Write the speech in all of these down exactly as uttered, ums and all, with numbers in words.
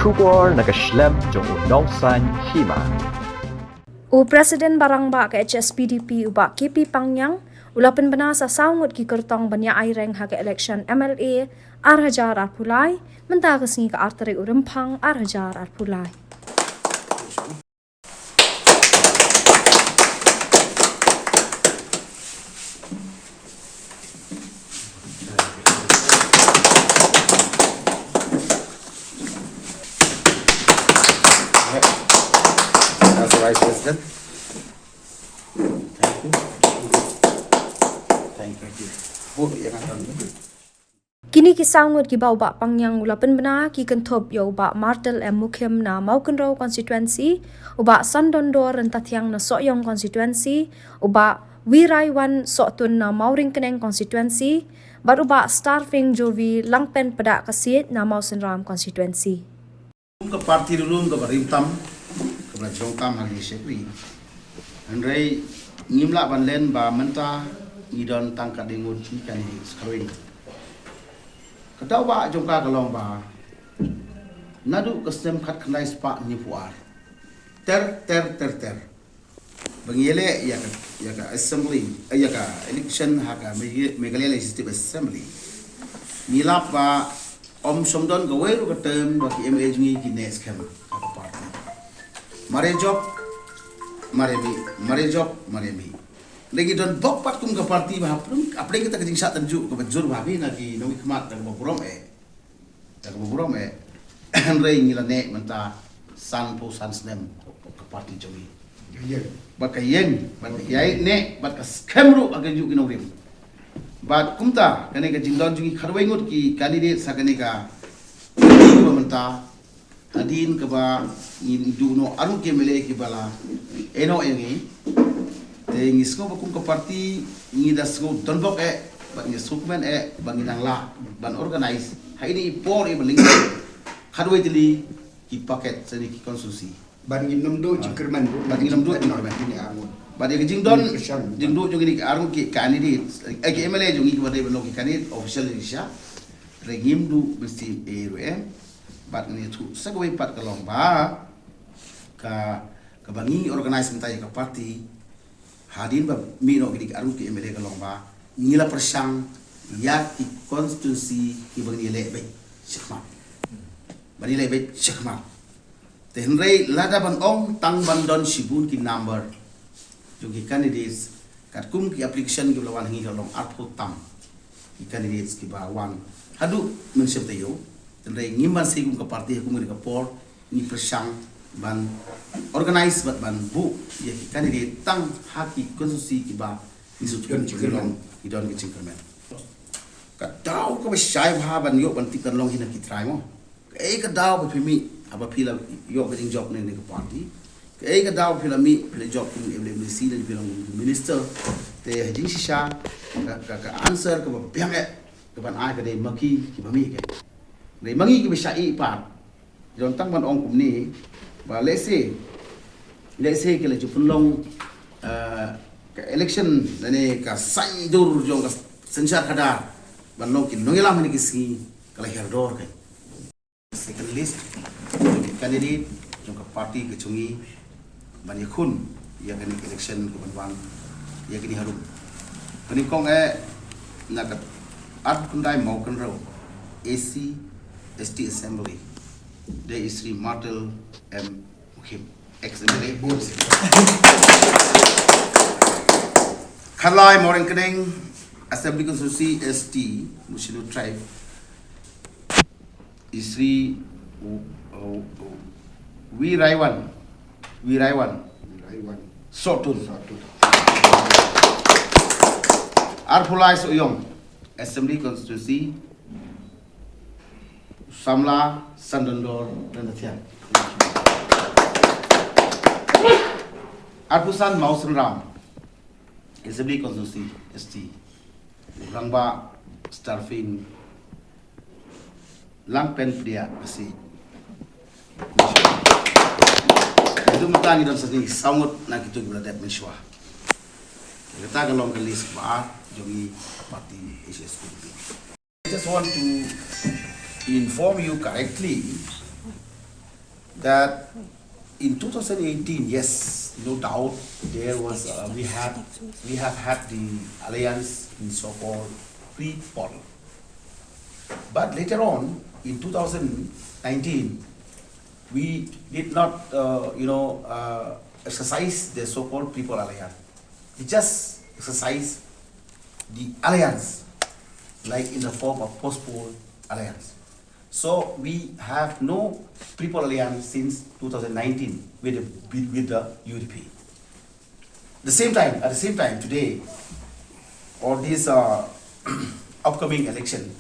Khubor na ka shlem jong u nongsan hima. U President Barangbah ka H S P D P u Bah K P Pangyang u la pynbna sa saw ngut ki kyrtong ban ïa aireng ha ka election M L A ar hajar arphew lai mynta ka sngi ka ar tarik u Rymphang ar hajar arphew lai. As the Vice President. Thank you. Thank you. Kine ki saw ngut kiba u Bah Pangyang u la pynbna ki kynthup ïa u Bah Martel M Mukhim na Mawkynrew Constituency, u Bah Sandondor Ryntathiang na Sohiong Constituency, u Bah Wiraiwan Sohtun na Mawryngkneng Constituency, bad u Bah Starfing Jovi Langpen Pdeng Kasiej na Mawsynram Constituency. Kum ka party ruh kaba rim tam, kaba la jrong tam ha ki shakri. Hynrei ngim lah ban len ba mynta ngi don tang ka ding ngut ki candidates kharwei. Ka daw ba jong ka ka long ba naduh ka snem khatkhyndai spah hynñiewphew ar ter ter ter ter ba ngi ïaleh ïa ka, ïa ka assembly, eh, ïa ka election ha ka Megha-, Meghalaya Legislative Assembly. Ngi lap ba ym shym don kawei ruh ka term ba ki M L A jong ngi ki neh skhem ha ka party. Mare jop, mare mih, mare jop, mare mih. Lagi don bok pat kum ka party ba hapdeng, hapdeng kita ka jingshah tynjuh kaba jur ba ha ngi na ki nongmihkhmat da kaba burom eh. Da kaba burom eh, hynrei ngi la neh mynta sanphew san snem ka party jong ngi. Ka ïeng. Bad ka ïeng, bad ka ïai neh, bad ka skhem ruh ha ka juh ki nongrim. Bad kumta, kane ka jingdon jong ngi khatwei ngut ki candidate sa kane ka, kaba mynta, hadien kaba ngi duh noh arngut ki M L A kiba la ïehnoh ïa ngi. Te ngi sngew ba kum ka party ngi da sngew donbok eh, bad ngi sngew kmen eh, ba ngi nang lah ban organize ha ine i por iba lyngkot khatwei tylli ki packet sa ine ki constituency. Ban ngin nym duh jingkyrmen, ban ngin nym duh jingkyrmen. Ine arngut. Bad ïa ka jingdon, jingduh jong ine ki arngut ki candidate, eh, ki M L A jong ngi kiba dei ban long ki candidate official ïa ki sha. Hynrei ngim duh ban siem ei ruh em. Bad ngi ïathuh sa kawei pat ka long ba ka, kaba ngi organize mynta ïa ka party, hadien ba mih noh kine ki arngut ki M L A ka long ba ngi la pyrshang ïa ki constituency kiba ngi leh beit shakhmat. Ba ngi leh beit shakhmat. Te hynrei lada ban ong tang ban don shibun ki number jong ki candidates, katkum ki application kiba la wan ha ngi ka long arphew tam ki candidates kiba wan haduh mynshem taïew. Hynrei ngim ban sei kum ka party ha kum kane ka por, ngi pyrshang ban organize bad ban buh ïa ki candidate tang ha ki constituency kiba ngi sngewthuh ki long ki don ki jingkyrmen. Ka daw kaba shai bha ban ïoh ban tip kan long hi na ki trai mo. Kaei ka daw ba phi mih haba phi la ïoh ka jingjop ne ka party? Kaei ka daw ba phi la mih, phi la jop kum M L A, M L C ne phi long kum minister? Te ha jingshisha ka, ka, ka answer kaba biang eh kaban ai ka dei ma ki kiba mih, ka dei ma ngi kiba shah ïeh pat. Jong tang ban ong kumne ba lehse, lehse ki la ju pynlong, eh, ka election lane ka saiñdur jong ka synshar khadar ban long ki nongïalam ha kine ki sngi ka la hiar dor ka. Second list jong ki candidate jong ka party ka jong ngi ban ïakhun ïa kane ka election kaban wan ïa kine harum. Kane kong eh na ka arphew khyndai Mawkynrew A C S T Assembly dei i Shri Martel M Mukhim, ex M L A. Khatlai Mawryngkneng Assembly Constituency S T Mawshynrut Tribe, i Shri W-, W-, Wiraiwan, Wiraiwan. Wiraiwan. Sohtun. Sohtun. Arphew lai Sohiong Assembly Constituency, samla Sandondor Ryntathiang. Arphew san Mawsynram Assembly Constituency S T, u Rangbah Starfin Langpen Pdiah Kasiej. Haduh mynta ngi don sa sngi saw ngut na kito kiba la dep mynshuwa. Kata ka long ka list ba ar jong ngi party H S P D P. I just want to inform you correctly that in two thousand eighteen, yes, no doubt there was uh, we have we have had the alliance in so-called pre-poll. But later on, in two thousand nineteen, we did not, uh, you know, uh, exercise the so-called pre-poll alliance. We just exercise the alliance, like in the form of post-poll alliance. So we have no pre-poll alliance since two thousand nineteen with the, with the U D P. The same time, at the same time today, or this uh, upcoming election,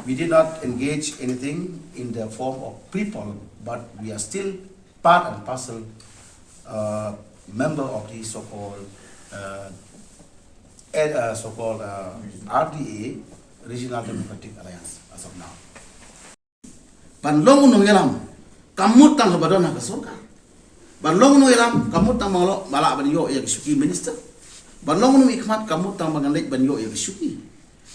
we did not engage anything in the form of pre-poll, but we are still part and parcel uh, member of the so-called uh, eh, uh, so-called uh, R D A, Regional Democratic Alliance, as of now. Ban long u nongïalam kam mut tang ba don ha ka sorkar. Ban long u nongïalam kam mut tang ba lah ban ïoh ïa ka shuki minister. Ban long u nongïalam kam mut tang ba ngan leit ban ïoh ïa ka shuki.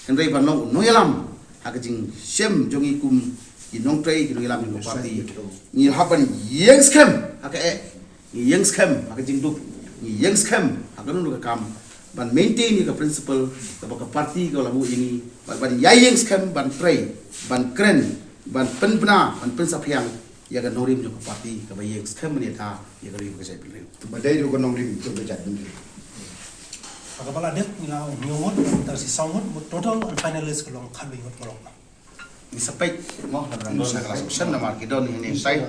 Hynrei ban long u nongïalam ha ka jingshem jong ngi kum ki nongtrei ki nongïalam jong ka party, ngi hap ban ïeng skhem ha ka eh, ngi ïeng skhem ha ka jingduk, ngi ïeng skhem ha kano kano ka kam, ban maintain ïa ka principle kaba ka party ka la buh ïa ngi, ban, ban ïa ïeng skhem ban trei, ban kren, ban pynbna, ban pynsaphriang ïa ka nongrim jong ka party kaba ïeng skhem ban ïada ïa ka ri bad ka jaitbynriew. Ba dei ruh ka nongrim jong ka jaitbynriew. Ha kaba la dep ngi la ïoh ngut, tang shi saw ngut, mut total unfinalist ka long khatwei ngut baroh. Ngi sa peit mo, namar ka la shisha namar ki don hi ne tai.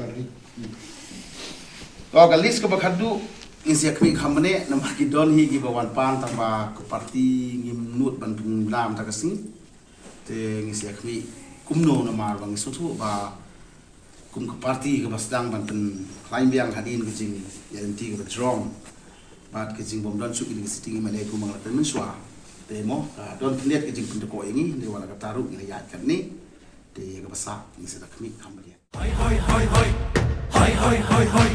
Ko ka list kaba khadduh ngi sa ïa khmih kham bniah namar ki don hi kiba wan pan tang ba ka party ngim nud ban pynbna mynta ka sngi. Te ngi sa ïa khmih kumno namar ba ngi sngewthuh ba kum ka party kaba sdang ban pynkhlaiñ biang hadien ka jingïaid lynti kaba jrong bad ka jingbym don shuh kine ki sitting M L A kumba nga la kren mynshuwa. Te mo, ka don khyndiat ka jingpyntyngkhuh ïa ngi, hynrei wat la katta ruh ngi la ïaid katne. Te ïa kaba sah ngi sa da khmih kham bniah. Hoi, hoi, hoi, hoi. Hoi, hoi, hoi, hoi.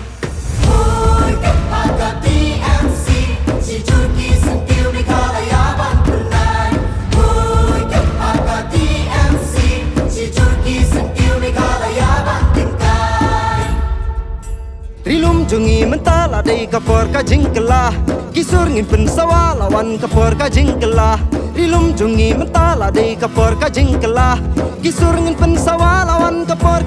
Hoi, ka T M C, shi jur ki syntiew Meghalaya ban pynlait. Hoi, ka T M C, shi jur ki syntiew Meghalaya ban pynlait. Ri lum jong ngi mynta la dei ka por ka jingkylla. Ki sur ngin pynsawa la wan ka por ka jingkylla. Ri lum jong ngi mynta la dei ka por ka jingkylla. Ki sur ngin pynsawa la wan ka por